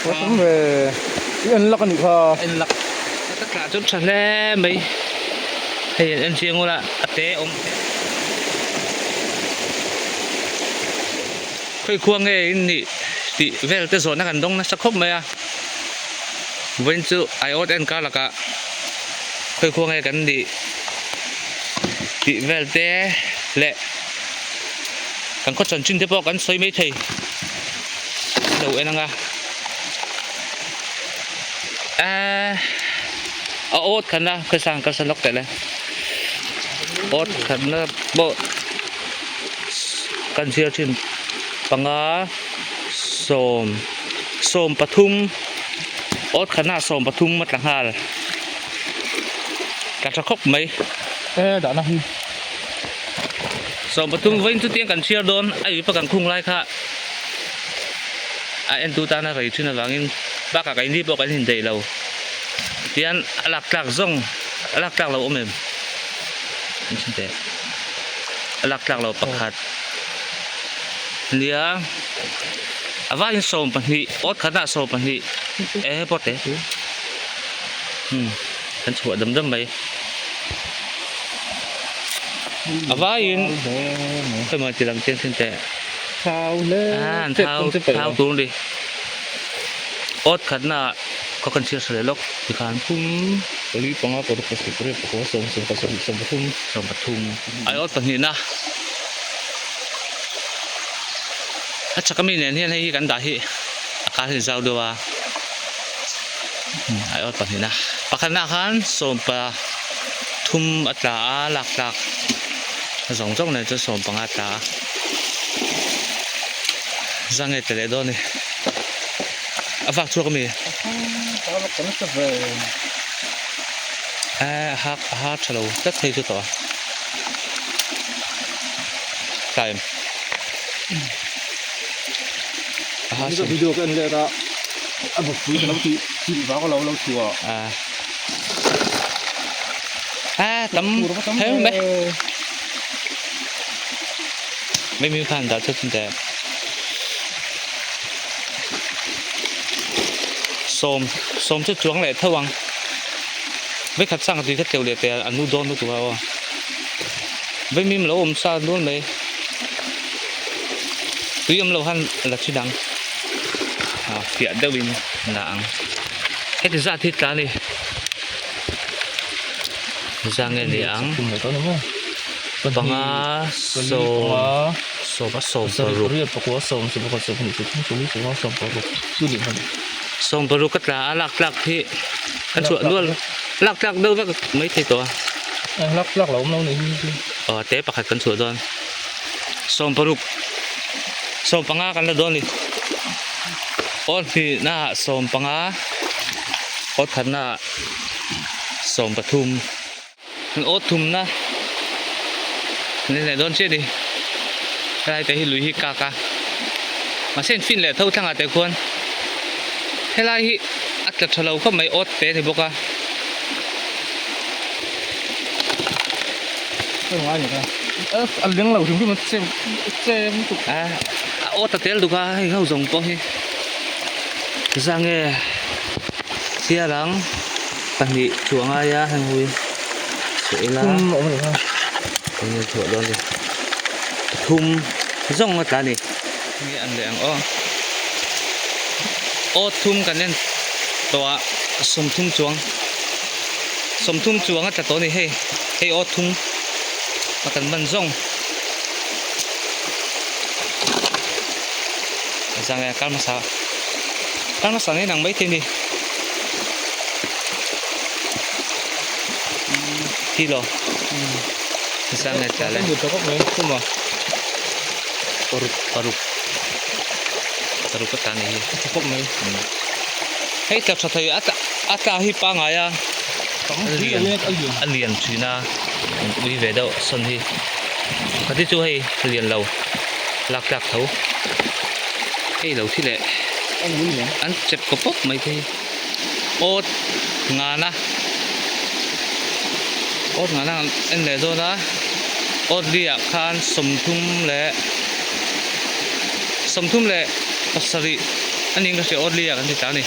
A tam ve. I en lak a nih kha. En lak. Ka tlah chu tha hle mai. Hei an en chiang ula a te awm. Khawi khua nge in nih tih vel te zawhna kan dawng nasa khawp mai a. Vawiin chu aiawt en kar lakah khawi khua nge kan nih tih vel te leh kan khaw chanchin te pawh kan sawi mai thei lo en anga eee a awt khan a khawsang ka sa lawk teh le awt khatna pawh kan chhiar thin panga sawm sawm pathum awt khatna 13 a tla nghal tla tha khawp mai e dahna hi 13 vawiin chu tiang kan chhiar dawn a ui pa kan khung lai kha a entu tana rei thin avangin bakah keini pawh kan indaih lo tian a lak tlak zawng a lak tlak lo awm em. A lak tlak lo pakhat nia a vaiin 12 awt khatah 12 e pawt e umm kan chhuah dam dam mai a vaiin hemi ti lang chiang thin teh an thau thau tur a ni awt khatna khaw kan chhiar sawi lawk tikhan phum. Pali panga paruk pasarih pariat pakua sawm sawm pasarih 13. 13. Aiawt pahnihna a chhak ami nen hian hei hi kan dah hi a kar hi zau deuh a aiawt pahnihna pakhatna khan 13 a tla a lak tlak zawng zawng nen chuan 15 a tla a zange tle leh dawn a ni. A vak chhuak ami? A hak a ha tha lo tlat phei chu tawh a. Time. A ha sa. Video ka en let a. A bawkpui ka lo ti ti vak lo lo chhuah. A. A tam hem mai. Mai mi khan dah chu te. Sawm sawm chu chuang leh tho ang vekhat sang tui kha tleuh leh teh a nu dawn lutuk a aw vaimim lo awm sa nual mai tui awm lo han la thi dang ah fiah deuh in la ang heti zat hi tla a ni zang nge ni ang panga sawm. Sawm a 16. 16 ka tla a lak tlak hi a chhuah nual lak tlak deuh vek mai thei tawh a. Lak tlak lo awm lo nih hi. Aw te pakhat kan chhuah dawn. 16 15 kan la dawn ni. Aw hnihna ah 15 aw thatna ah 13. An aw thumna an en leh dawn chiah a ni helai te hi lui hi kak a mahse an fin leh tho thlangah te khuan helai hi a tla tha lo khawp mai awt te a ni bawk a. A leng lo hrim hrim a chem chem lutuk a awt a tel duk a hei ho zawng pawh hi zange chhiar ang. Pahnih chhuah ngai a heng hui chhuah ila Thum awm a ni kha. Eng nge chhuah dawn ni. Thum zawng a tla a ni. Nge an leh ang aw. Aw thum kan en tawh a 30 chuang 30 chuang a tla tawh a ni hei hei aw thum a kan ban zawng. Zang e kal hmasa kal hmasa nei nang maithei a ni thi lo zang e tla le paruk paruk paruk a tla ni hi khawp mai hei tla tha thei a tla a tla hi pangai a a lian thin a ui ve deuh sawn hi khati chu hei a lian lo lak tlak tho hei lo thi leh an chep kaw pawp mai te hi awt ngana awt ngana an en leh dawn a awt li ah khan 37. A ning ka hria awt li ah kan ti tla a ni.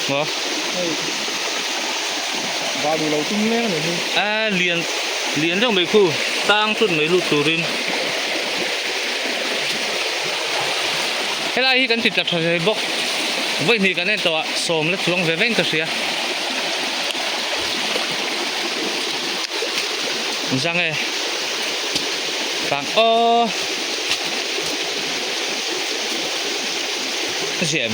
Maw? A lian lian deuh mai khu tang tut mai lut turin helai hi kan ti tla tha thei bawk vawi hnih kan en tawh ah sawm la chuang ve veng ka hria zang e tlang aw Ka ziah em?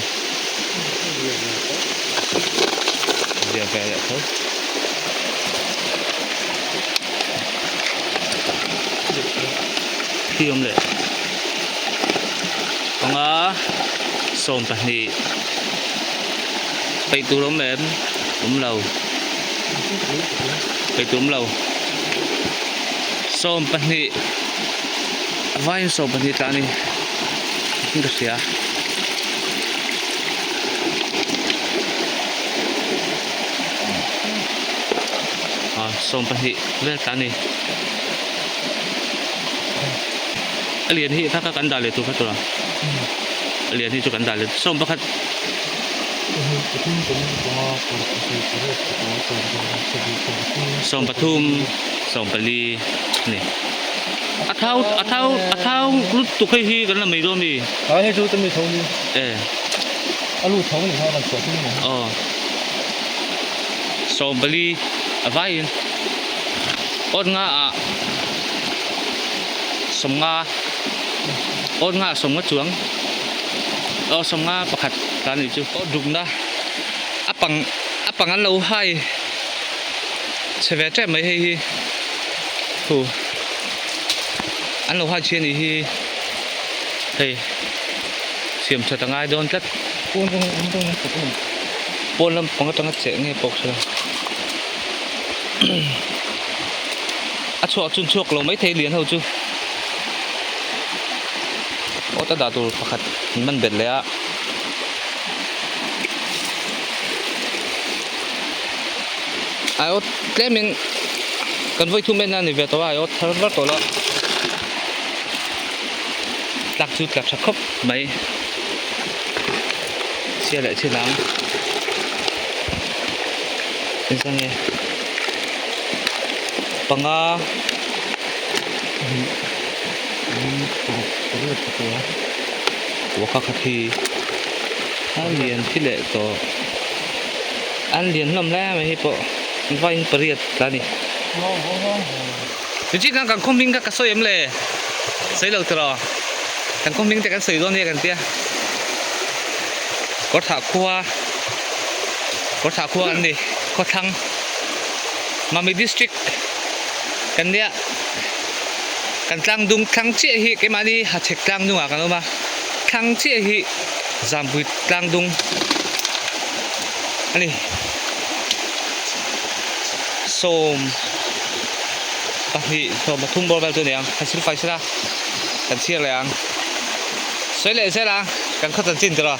Ziah ve leh tho. Khi awm leh. Panga 12 peih tur awm em? Awm lo. Peih tur awm lo. 12 a vaiin 12 tla a ni. In ka hria. Ah 12 vel tla a ni. A lian hi kha kha kan dah leh tur kha tura. A lian hi chu kan dah leh 11. 13 14 a ni. A thau a thau a thau lutuk hei hi kan la mai dawn mi. A hei chu tami tho ni. E. A lu tho ni kha kan chhuah tum ni. Aw. 14 a vaiin awt nga ah 50 awt nga ah 50 chuang aw 50 pakhat ta ni chu awt rukna a pang a pang an lo hai chhe ve tep mai hei hi. Thu an lo hai chhi a nih hi hei siam that a ngai dawn tlat pawn lam pang atanga cheh nge pawh ka hre lo a chhuak chun chhuak lo maithei lian ho chu aw ta dah tur pakhat an man bet leh a. Aiawt tlemin kan vawi thum en a ni ve tawh a aiawt thar var tawh lo tlak chu tlak tha khawp mai chhia leh chhi lang engzah nge panga kha kha khi a lian thi leh tawh. An lian hlawm hle mai hei pawh vain pariat tla a ni. Chu chiah kan khaw hming kha ka sawi em le? Sawi lo tiraw? Kan khaw hming te kan sawi dawn nia kan tia. Kawrthah khua Kawrthah khua an ni Khawthlang Mami district kan nia kan tlang dung thlang chiah hi keimahni hachhek tlang dungah kan awm a thlang chiah hi Zampui tlang dung a ni. 12 13 bawr vel chu a ni ang. Kan sil fai sela kan chhiar leh ang. Sawi leh zel a kan khaw chanchin tawh a.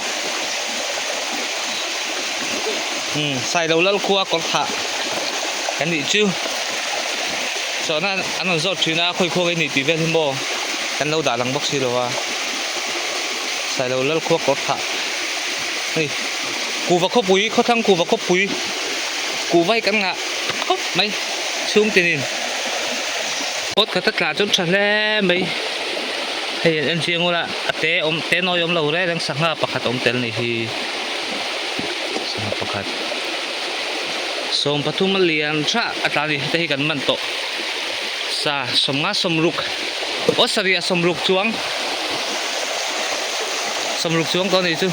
Umm Sailo lal khua kawr thah kan nih chu. Chawhna an rawn zawt thin a khawi khaw nge nih tih vel hi maw kan lo dah lang bawk si lo a. Sailo lal khua kawr thah hei kuhva khawpui khawthlang kuhva khawpui kuhva hi kan ngah khawp mai chhung tinin awt khat a tlah chu tha hle mai hei an en chiang ula a te awm te nawi awm lo reng reng sangha pakhat awm tel ni hi sangha pakhat 13 a lian tha a tla ni heta hi kan man tawh sa 50 60 aw sarih a 60 chuang. 60 chuang tawh a nih chu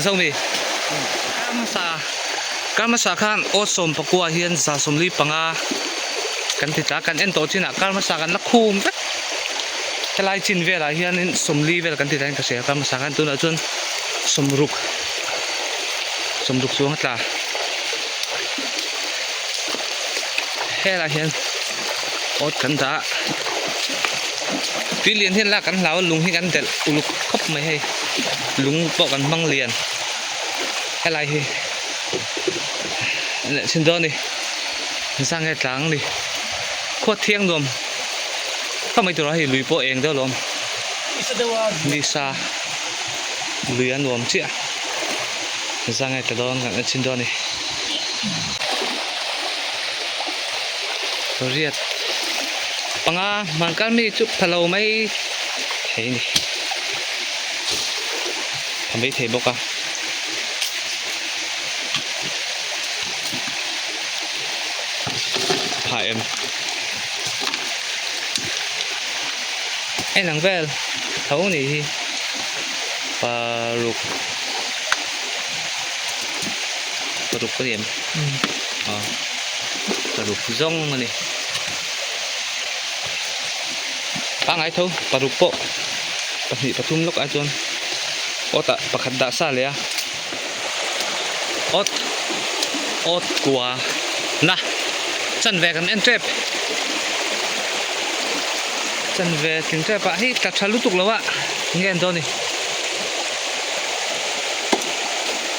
zo mi kar hmasa kar hmasa khan aw 19 hian 145 kan ti tla kan en tawh chinah kar hmasa kan la khum vek helai chin velah hianin 40 vel kan ti tlaiin ka hria kar hmasa khan tunah chuan 60 60 chuang a tla helaiah hian awt kan dah tui lian hian lak kan hlau a lung hi kan delh uluk khawp mai hei lung pawh kan hmang lian helai hi leh chhin dawn a ni zang nge tlang a ni khua thiang nuam khawp mai tur a hei lui pawh eng deuh alawm nisa. Lui a nuam chiah. Zangai ta dawn kan en chhin dawn a ni. Riat panga hmankar mi chu pha lo mai thei a ni. Pha mai thei bawk a. Pha em. En ang vel tho ni hi paruk paruk a ni em aw paruk zawng a ni pangai tho paruk pawh pahnih pathum lawk ah chuan awt ah pakhat dah sa leh a awt awt kua na chanve kan en tep chanve tling tep ah hei tla tha lutuk lo a nge an dawn ni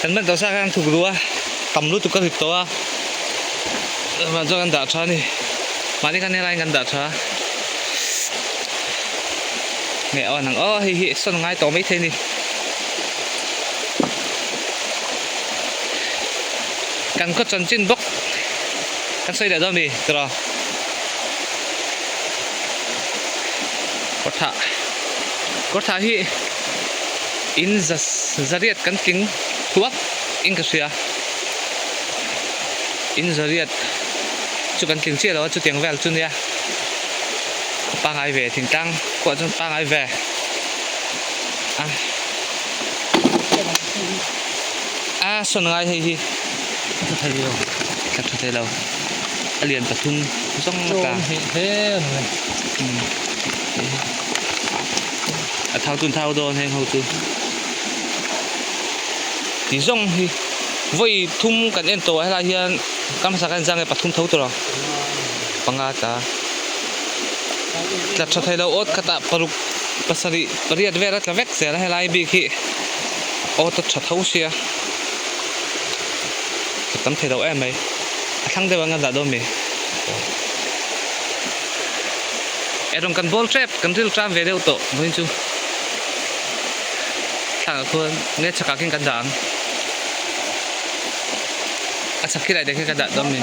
kan ban tawh sa khan thuk duh a tam lutuk ka rit tawh a chuvang chuan kan dah tha a ni mahni khan helaiin kan dah tha nge aw nang aw hei hi sawn ngai tawh maithei a ni. Kan khaw chanchin bawk kan sawi leh dawn mi tiraw kawrthah kawrthah hi in za zariat kan tling thuak in ka hria in zariat chu kan tling chiah lo a chutiang vel chu nia pangai ve thingtlang khuah chuan pangai ve a. A sawn ngai hei hi tha thei lo tha tha thei lo a lian pathum zawng a tla a thau chun thau dawn heng ho chu ti zawng hi vawi thum kan en tawh a helai hian kam hmasa kan zang e pathum tho tur ang panga tla tla tha thei lo awt khatah paruk pasarih pariat vel a tla vek zel a helai bik hi. Aw ta tha tho sia ka tam thei lo em mai a thlang deuh ang a dah dawn mi erawng kan bawl tep kan ril tan ve deuh tawh vawiin chu thlangah khuan nge chhakah khian kan dah ang a chhak khilai te khian kan dah dawn mi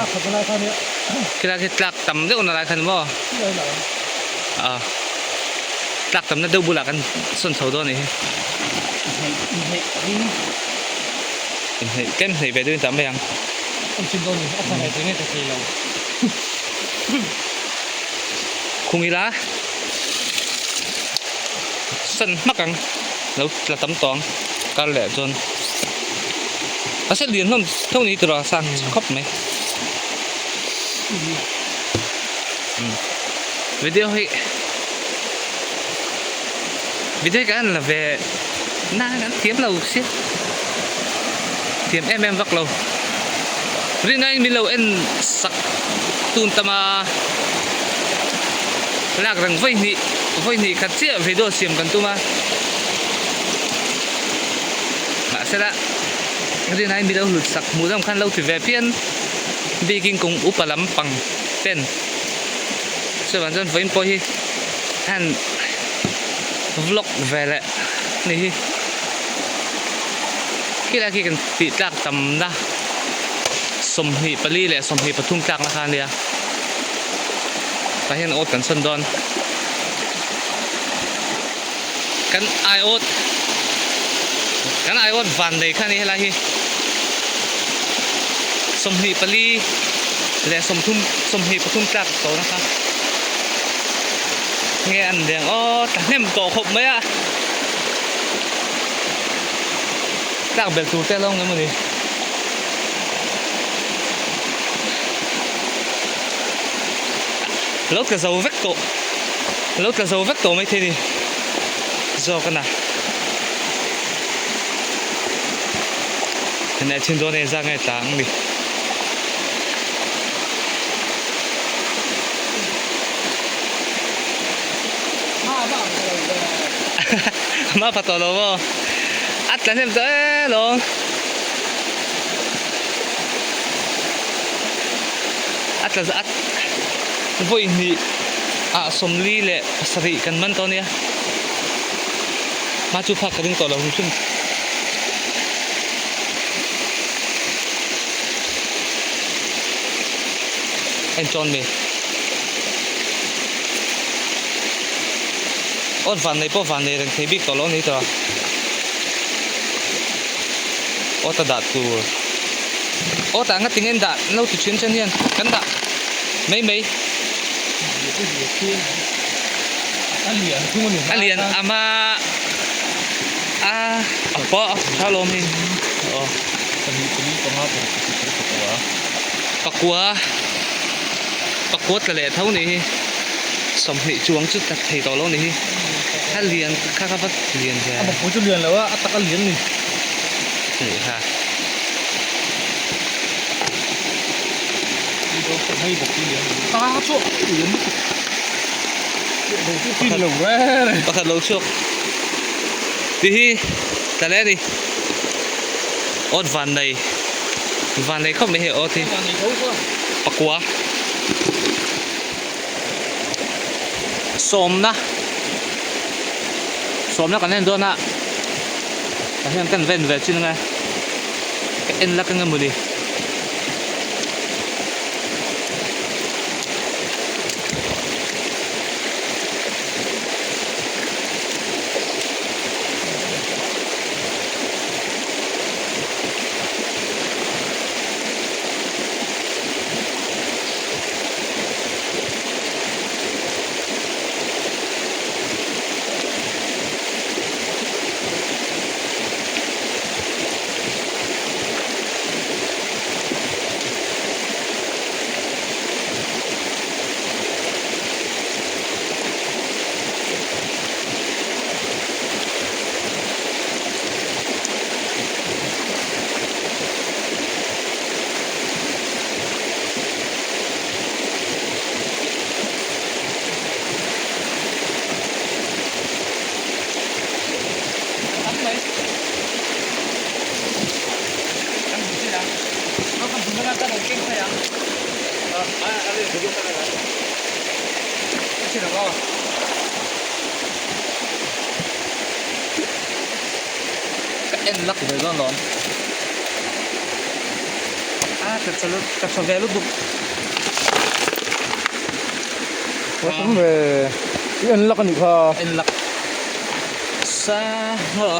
khilai khi tlak tam deuh na lai khan maw a tlak tamna deuh bulah kan sawn chho dawn a nih hi. Inhneih tlem hneih ve deuhin tah mai ang. Khung ila sawn hmak ang lo tla tam tawh ang kar leh chuan a se lian hlawm tho ni tura sang khawp mai. Video hi video hi kan la ve na kan thiam lo sia thiam em em vak lo rin aiin min lo en sak tun tama lak reng vawi hnih vawi hnih khat chiah video siam kan tum a mahsela rin aiin min lo hlut sak hmuh deuh khan lo ti ve phian bikin kum upa lampang ten chuvang chuan vawiin pawh hi han vlog ve leh a ni hi khilai khi kan tih tlak tamna 24 leh 23 tlakna kha a nia tah hian awt kan sawn dawn kan aiawt kan aiawt van nei kha a ni helai hi 24 leh 30 23 tlak tawhna kha nge an leng aw tla hnem tawh khawp mai a tlak belh tur te a lo awm emaw ni. Lo tla zo vek tawh lo tla zo vek tawh maithei ni zawk a na heng chhin dawn e zak nge tla ang ni. Ma pha tawh lo maw a tla hnem tawh e lawm. A tla zat vawi hnih ah 40 leh 7 kan man tawh a nia. Hma chu phak ka ring tawh lo hrim hrim. En chawn mi. Awt van nei pawh van nei reng thei bik tawh lo ni tawh a. Awt a dah tur. Awt ah nga tinge an dah an lo ti thin chen hian kan dah mai mai. A lian thung a ni. A lian ama a a pawh a tha lawm hi. Aw. Pakua pakua tla leh tho ni hi 20 chuang chu tla thei tawh lo ni hi a lian kha kha va lian ve a pakua chu lian lo a a tak a lian ni ni ha ta chu lian lutuk pakhat lo chhuak tih hi tla leh a ni. Awt van nei van nei khawp mai hei awt hi pakua sawmna sawmna kan en dawn a tah hian kan ven ve chin anga ka en lak anga mawni. Ka en lak ve dawn lawm a ka tha ka tha ve lutuk Awm ve i en lak anih kha en lak sa maw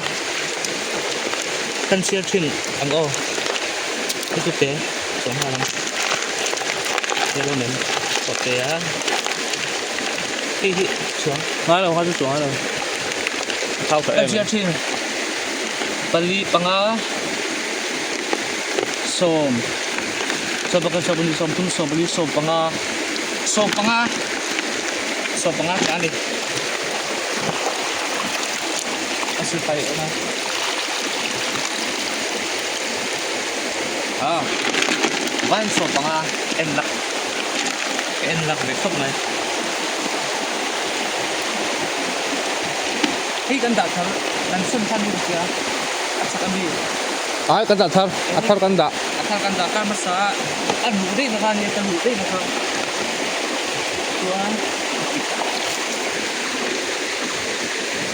kan chhiar thin ang aw heti te chuan nghal ang yellow men pawh te a hei hi chuang ngai lo kha chu chuang ngai lo thau tha em kan chhiar thin pali panga sawm sawmpakhat sawmpahnih sawmthum sawmpali sawmpanga sawmpanga sawmpanga tih a ni a sipai awm a ah vain sawmpanga en lak ka en lak ve khawp mai hei kan dah thar kan sawn khan hi ka hria a chak ami ai kan dah thar a thar kan dah a thar kan dah kar hmasa a a luh daih na kha ania ka luh daih na kha chuan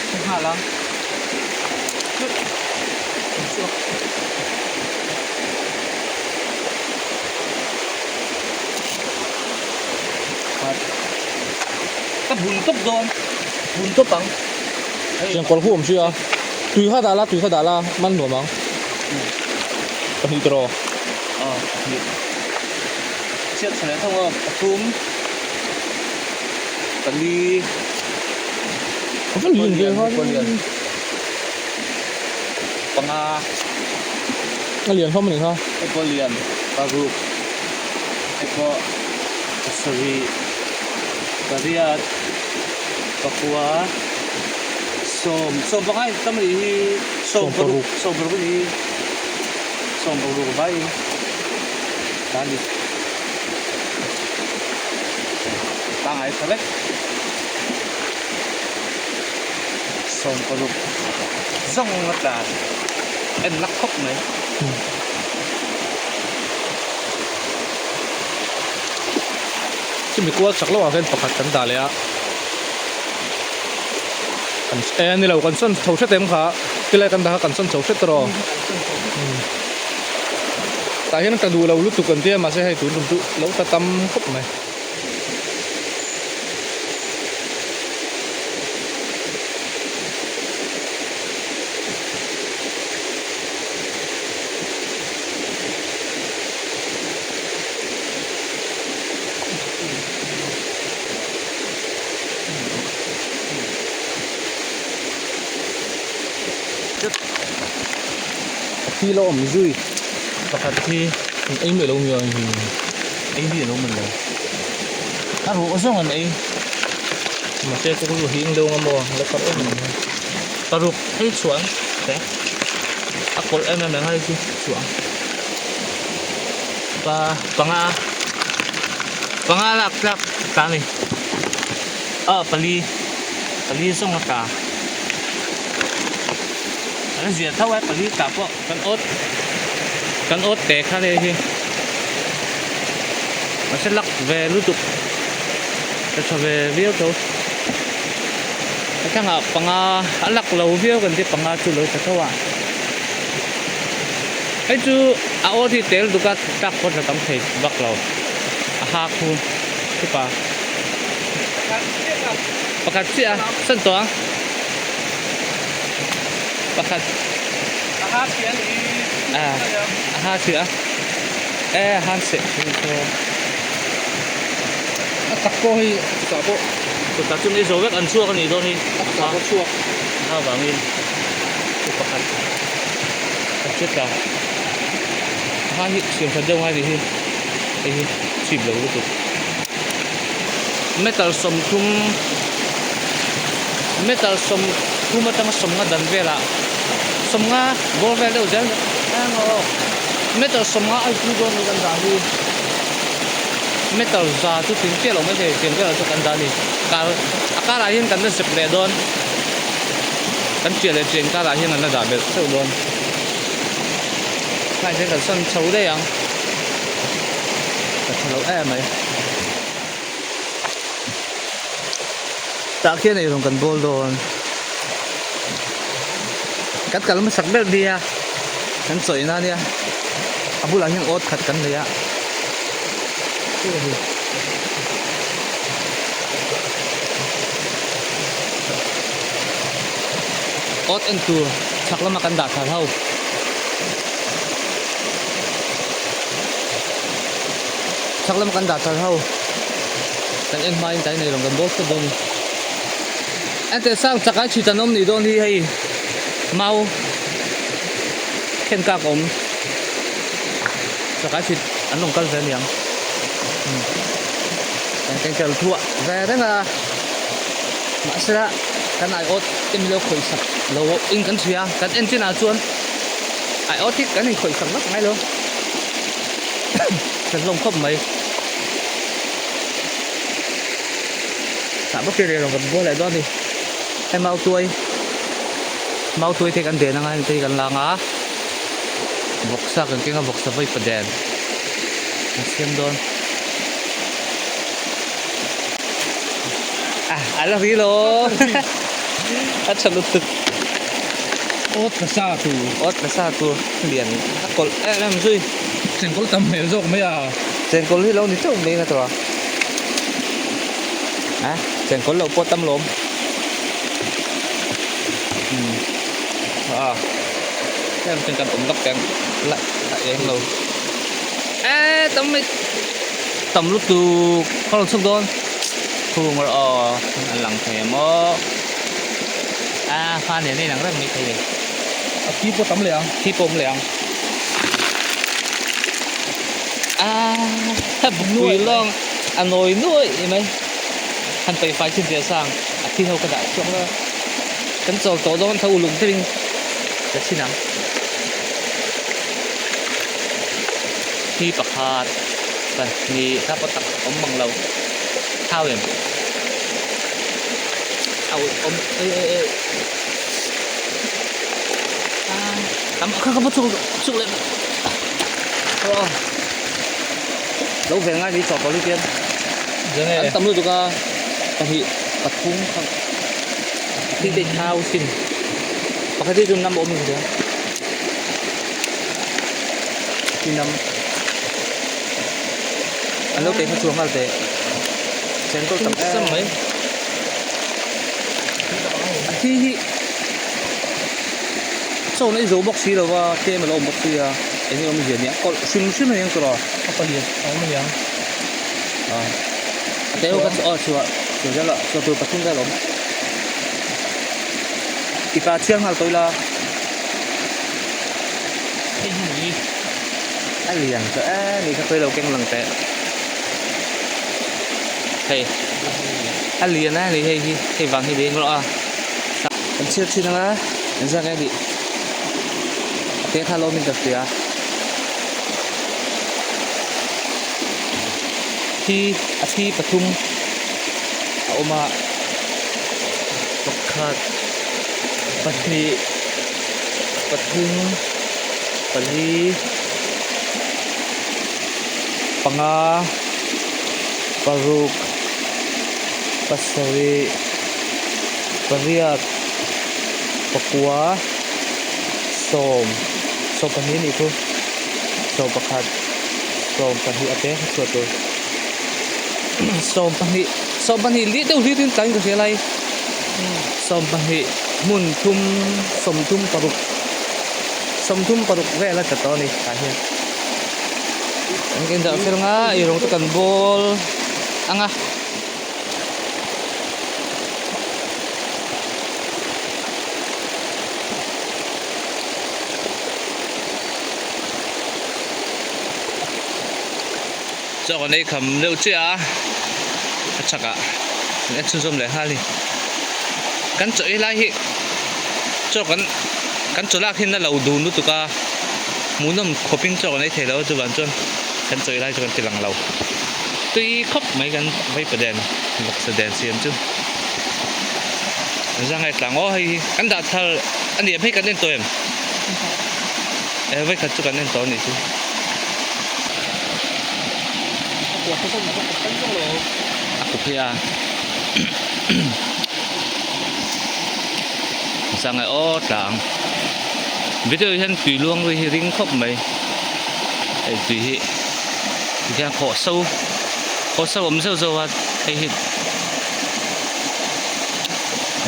ka nghal ang chu Ka bun tawp dawn, bun tawp ang. Chengkawl khu awm si a, tui kha dah la, tui kha dah la, man nuam ang. Pahnih tawh rawh. Aw, pahnih. Chhiat chhe leh thung aw, pathum, pali. A va lian ve kha. Panga. A lian hlawm a nih kha. Hei pawh lian, paruk. Hei pawh pasarih, pariat, pakua, sawm, sawmpanga in tam a nih hi, sawmparuk, sawmparuk a nih hi, sawmparuk vai ta a ni. Pangngai tha vek. 26 zawng a tla en lak khawp mai. Chumi kual chak lohah khian pakhat kan dah leh a kan e ni lo kan sawn chho hret em kha tilai kan dah kha kan sawn chho hret tawh. Tah hian ka duh lo lutuk an tia mahse hei tun tum chu lo ta tam khawp mai. Thi lo awm zui pakhat hi an ei mai lo nia hi ei hi a lo man lo a ruh zawng an ei mahse chu chu hing deuh ang maw la thar em em paruk hei chhuah ang te a kawlh em em ang hei chu chhuah ang pa panga panga lak tlak ta a ni ah pali pali zawng a ta. An zia tho a pali tah pawh kan awt kan awt teh kha hei hi mahse lak ve lutuk ka tha ve viau tho hetiangah panga a lak lo viau kan tia panga chu lo tha tho a hei chu a awt hi tel duk a tlak pawh tla tam thei vak lo a ha khu khipa pakhat chiah a san tawh ang. Pakhat A ha chhia ni a a ha chhia e a han seh chu chaw a tak pawh hei chutah pawh chutah chu ni zo vek an chhuak a nih dawn hi a tak pawh chhuak a ha vangin chu pakhat a che tla a ha hi siam that deuh ngai tih hi hei hi chip lo lutuk metal 30 metal 30 atanga 50 dan velah 50 bawr vel deuh zel eng aw metal 50 a chu dawn kan dah hi metal za chu tling chiah lo maithei tiang velah chu kan dah a ni kar a karah hian kan la zep leh dawn kan chiah leh chiah inkarah hian an la dah belh theuh dawn tlaiah hian kan sawn chho daih ang. Ka tha lo em mai. Tah khian eirawng kan bawl dawn. Kan kal hmasak ber nia kan chawih na nia a bulah hian awt khat kan nei a. Awt en tur chhak lama kan dah thar ho. Chhak lama kan dah thar ho kan en hmain tlai nei rawn kan bawl phawt dawn a ni. Enteh sang chak ai chhit an awm nih dawn hi hei mau khen kak a awm chak ai chhit an rawn kal ve aniang kan kan kal thuah ve reng a mahse kan aiawt te milo khawih sak lo in kan hria kan en chinah chuan. Ai aw thik kan inkhawih sak vak ngai lo kan hlawm khawp mai tah bawk hi rel kan bual leh dawn a ni hei mau tuai mau tuai te kan den anga heng te hi kan lang a vawksa kan keng a vawksa vawi pa den kan siam dawn ah a la ri lo a tha lutuk. Awt la sa tur. Awt la sa tur lian a kawlh em em zui. Chengkawl tam hmel zawk mai a. Chengkawl hi lo ni teuh mai ka tawh a. A chengkawl lo pawh tam lawm. Umm a heng chuan kan awm vak teng la a eng lo. E tam mai tam lutuk ka rawn chhuk dawn. Khung rawh aw a lang thei em aw. A fa nen a inang reng mai thei a ni. A thi pawh tam leh ang. Thi pawh awm leh ang. A bukpui lawng a nawi nuaih mai. Han paih fai chin teh sang a thi ho ka dah chhuak vek a. Kan chawl tawh dawn tho uluk deuhin ka chhin ang. Thi pakhat pahnih kha pawh tak awm mang lo. Thau em? Au awm ei ei ei tam kha kha chuk chuk leh aw lo ve ngai ni chaw pawh hian an tam lutuk a pahnih pathum kha thi te thau sin pakhat hi chu nam awm in ka hria. Tinam. An lo teh kha chhuak nghal teh. Chengkawl tam em mai. A thi hi chaw na i zo bawk si lo va tlem a lo awm bawk si a eng nge awmzia nia kawlh hrim hrim a ni ang tawh a. A palian a awm a niang. A a te ho kha chu aw chhuah chhuah zel a chhuah tur pathum vel a awm. I pa chhiar nghal tawh ila. Hei hi ni. A lian tawh e ni kha khawi lo keng lang teh. Hei a lian a ni hei hi hei vang hi deng rawh a kan chhiar thin anga engzah nge nih a te kha lawmin ka hria thi a thi pathum a awm a pakhat pahnih pathum pali panga paruk pasarih pariat pakua sawm sawmpahnih a nih chu sawmpakhat sawmpahnih a te kha chhuah tur sawmpahnih sawmpahnih lih deuh hlir in tlaiin ka hria lai sawmpahnih hmun thum sawmthum paruk sawmthum paruk vel a tla tawh a ni tah hian. An ken dah fel nga ei rawng te kan bawl ang a. Chaw kan ei kham deuh chiah a a chhakah kan en chhunzawm leh nghal a ni kan chaw ei lai hi chaw kan kan chaw lak hian a lo dun lutuk a. Hmuhnawm khawpin chaw kan ei thei lo a chuvang chuan kan chawi lai chu kan ti lang lo. Tui khawp mai kan vaipa den vawksa den siam chu an zang tlang aw hei hi kan dah thar a ni em hei kan en tawh em? E vawikhat chu kan en tawh a nih chu. A khup hi a zang aw tlang. Video hian tui luang ri hi ring khawp mai hei tui hi tikhian khawh so khawh so awm zeuh zeuh a hei hi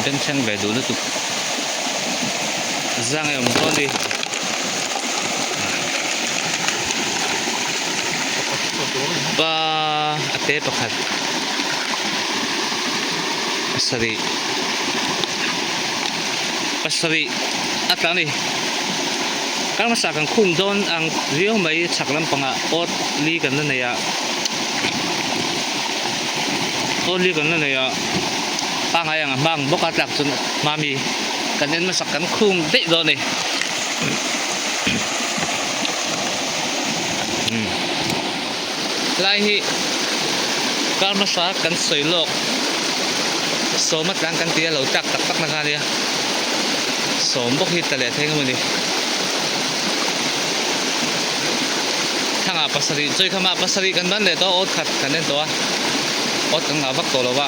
bengchheng ve duh lutuk zang a awm dawn a ni. Pa a te pakhat pasarih pasarih a tla a ni kar hmasa kan khum dawn ang riau mai chhak lampangah awt li kan la nei a awt li kan la nei a pangngai ang a hma ang bawk a tlak chuan mami kan en hmasak kan khum daih dawn a ni lai hi kar hmasa kan sawi lawk sawma tlang kan ti a lo tlak tak tak na kha ania sawm bawk hi tla leh thei emaw ni thangah pasarih chawi kha mah pasarih kan ban leh tawh a awt khat kan en tawh a awt kan ngah vak tawh lo va.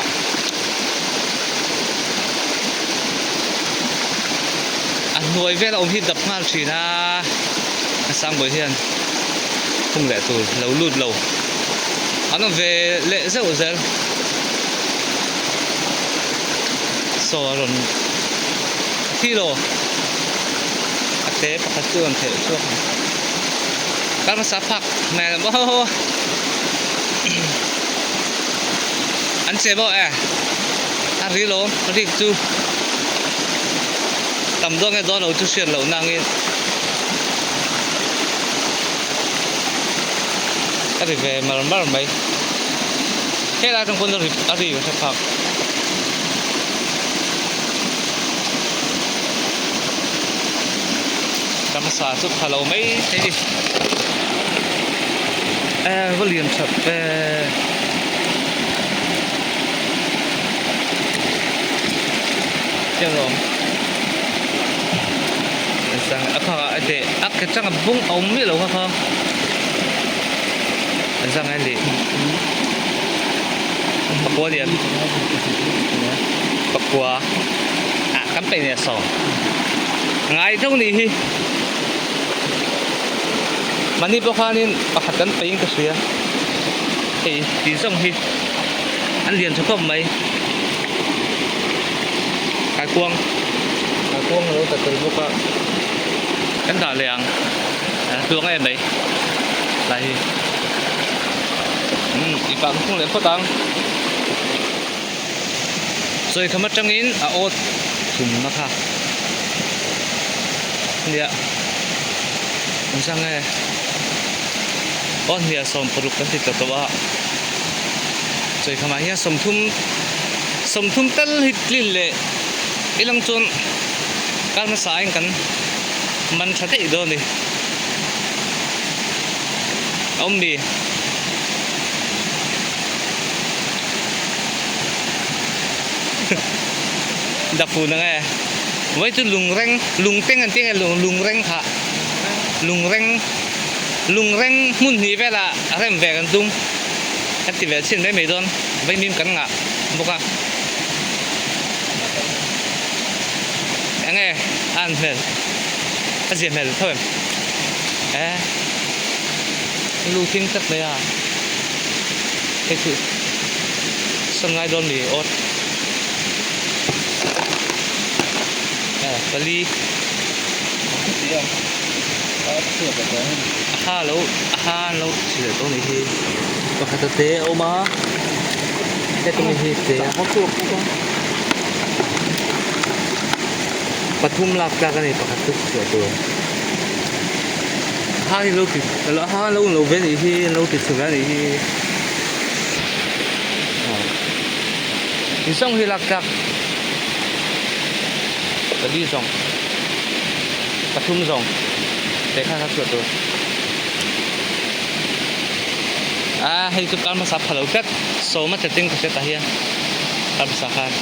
A hnuai vel a awm hi dap nghal thin a a sangbawi hian khung leh tur lo lut lo an awm ve leh zeuh zel saw a rawn thi lo a te pakhat chu a rawn theih chhuak ang kar hmasa phak hmel maw an che maw e. A ri lo, a rik chu tam dawn nge dawn lo chu hriat loh nangin a ri ve mar mar mai. Helai atang pawn a ri a ri ka hre phak. Ka hmasa chu pha lo mai thei ni. E va lian that ve. Chiang lo sang a phak a te a ke chang a bung a awm miah lo kha kha an sang a ni pakua lian pakua ah kan pe nia saw ngai tho ni hi. Mahni pawh khanin pakhat kan peih in ka hria. Hei tih zawng hi an lian tha khawp mai. Kaikuang kaikuang a lo tla tel bawk a. Kan dah leh ang a tluang em mai lai hi. Umm i pah thung leh phawt ang. Sawikham atangin a awt thumna kha nia an chang e aw hnial 60 kan ti tla tawh a sawikhamah hian 30 30 tal hi tlin leh i lang chuan kar hmasa in kan man tha daih dawn a ni a awm mi. Dapu na nge vai chu lungreng lungteng an tih nge lungreng kha lungreng lungreng hmun hnih velah a rem ve kan tum kan ti ve chhin mai mai dawn vaimim kan ngah bawk a enge a an hmel a zia hmel tho em e lu thing tlat mai a. Hei chu sawn ngai dawn mi awt eh pali a ha lo a ha an lo chi leh tawh a nih hi pakhat a te a awm a heti hi te a pathum lak tlak a ni pakhat chu chhuah tur a ha hi lo ti a ha lo lo ve a nih hi an lo ti chhe ve a nih hi in sawng hi lak tlak pali zawng pathum zawng teh khan a chhuah tur a hei chu kar hmasa pha lo tlat sawma tlatin ka hre ta hian kar hmasa khan.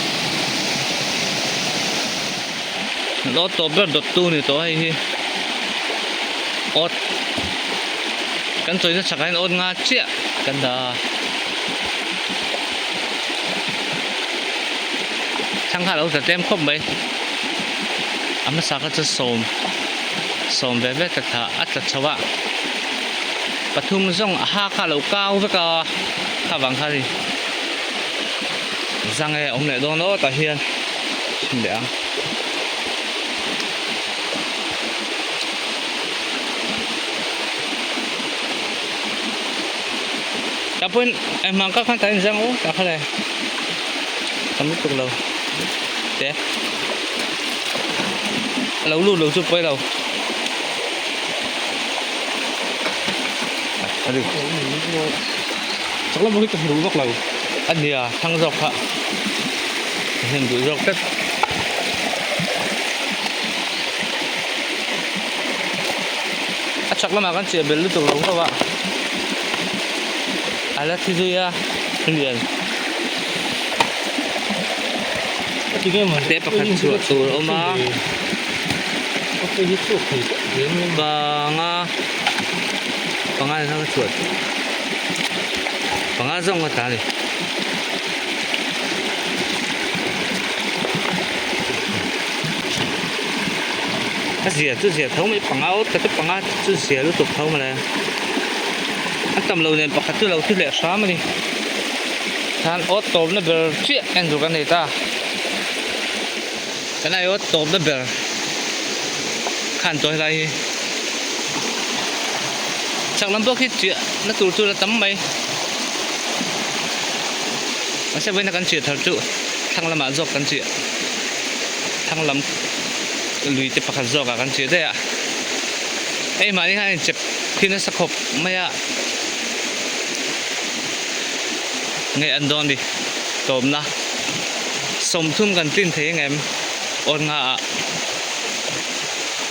Awt tawp ber dawt tu ni tawh hei hi awt kan chawina chhakah hian awt nga chiah kan dah a thlang kha a lo tla tlem khawp mai a hmasa kha chu sawm sawm ve ve tla thla a tla chho a pathum zawng a ha kha a lo kau vek a kha vang kha a ni zang e awm leh dawn aw tah hian. Chhin leh ang. Tah pawhin engmah kha khan tah in zang aw tah kha le tam lutuk lo te a lo lut lo chu pawi lo a ri Chak lam hi ka hmu vak lo a nia thlang zawk kha. Hnem duh zawk tlat. A chak lamah kan chiah bel lutuk lo ngauh a. A la thi zui a lian. Te pakhat chhuah tur a awm a. Panga panga ni kha ka chhuah panga zawng ka tla a ni. A zia chu zia tho mai panga awt ka chu panga chu zia lutuk tho mawle a tam lo nen pakhat chu lo thi leh hram a ni khan awt tawpna ber chiah en tur kan nei ta kan ai awt tawpna ber khan tawh helai hi chak lam pawh khi chiah na tur chu la tam mai. Mahse vawiina kan chiah thar chu thlang lamah zawk kan chiah thlang lam lui te pakhat zawkah kan chiah daih a hei mahni hian inchep khi nasa khawp mai a nge an dawn ni tawmna 30 kan tlin thei ang em awr nga ah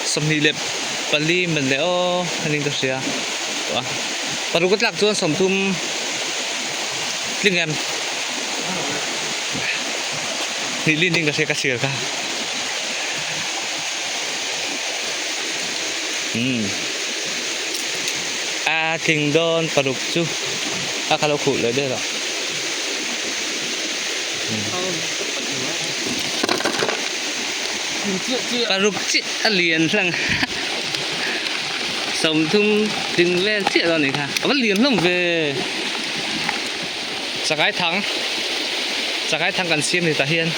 24 man leh aw anin ka hria paruk a tlak chuan 30. Tling em? Nih lin ding ka hria ka chhir kha. Umm. A tling dawn paruk chu a kha lo khuh leh der a. Paruk chiah a lian hlang. 30 ding vel chiah dawn a nih kha a va lian hlawm ve chakai thang chakai thang kan siam ni tah hian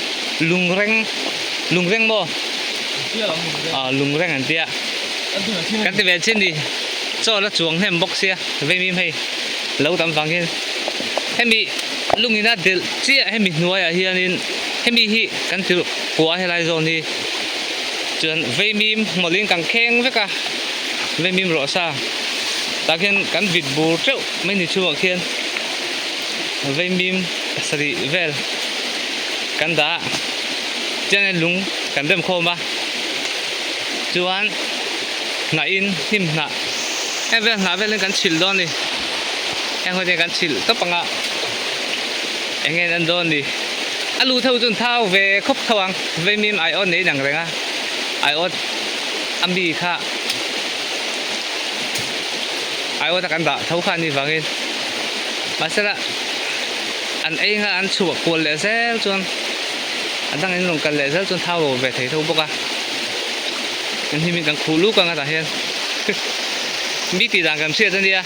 lungreng lungreng maw ah lungreng an tia kan ti ve chin ni chaw la chuang hnem bawk sia veimim hei lo tam vang hian hemi lungin a delh chiah hemi hnuaiah hianin hemi hi kan ti kua helai zawn hi. Chuan veimim hmawlhin kan kheng vek a, veimim rawh sa tah khian kan vit bur teuh mai ni chhungah khian veimim pasarih vel kan dah a, chuan lung kan rem khawm a, chuan hnahin hnim hnah em vel hnah velin kan chhilh dawn a ni, heng ho te kan chhilh tawp ang a, eng nge an dawn ni, a lu tho chu an thau ve khawp tho ang. Veimim aiawt nei dang reng a, aiawt a mi kha aiawt a kan dah tho kha a nih vangin mahsela an ei nga an chhuah kual leh zel chuan a dang in rawn kal leh zel chuan thau lo ve thei tho bawk a, an hnim in kan khuh luk ang a tah hian mi tih dan kan hriat a nia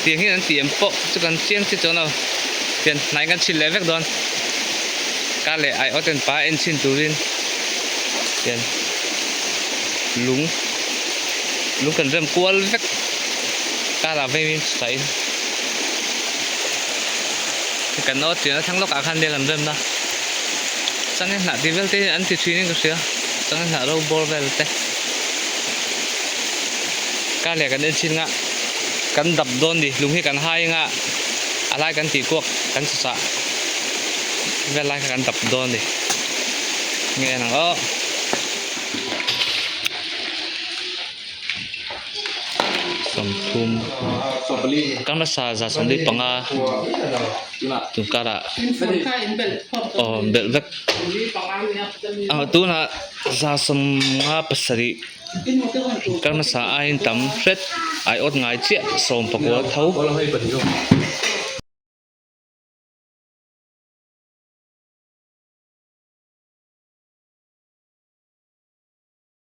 tiang hian an tih em pawh chu kan chiang chi chuan lo tian hnai kan chhilh leh vek dawn. Ka leh aiawt en pa en chhin turin hian lung lung kan rem kual vek karah veiin sain kan awt chian a thlang lawkah khan nia kan remna changel hnah tih vel te hi an ti thin in ka hria changel hnah ro bawr vel te kar leh kan en chhin nga kan dap dawn ni lung hi kan hai anga a lai kan tih kuak kan chhuchah vel lai kha kan dap dawn a ni nge ang aw. 30 kar hmasa 45 tun karah aw belh vek ah tunah 57. Kar hmasa aiin tam hret aiawt ngai chiah 19 tho.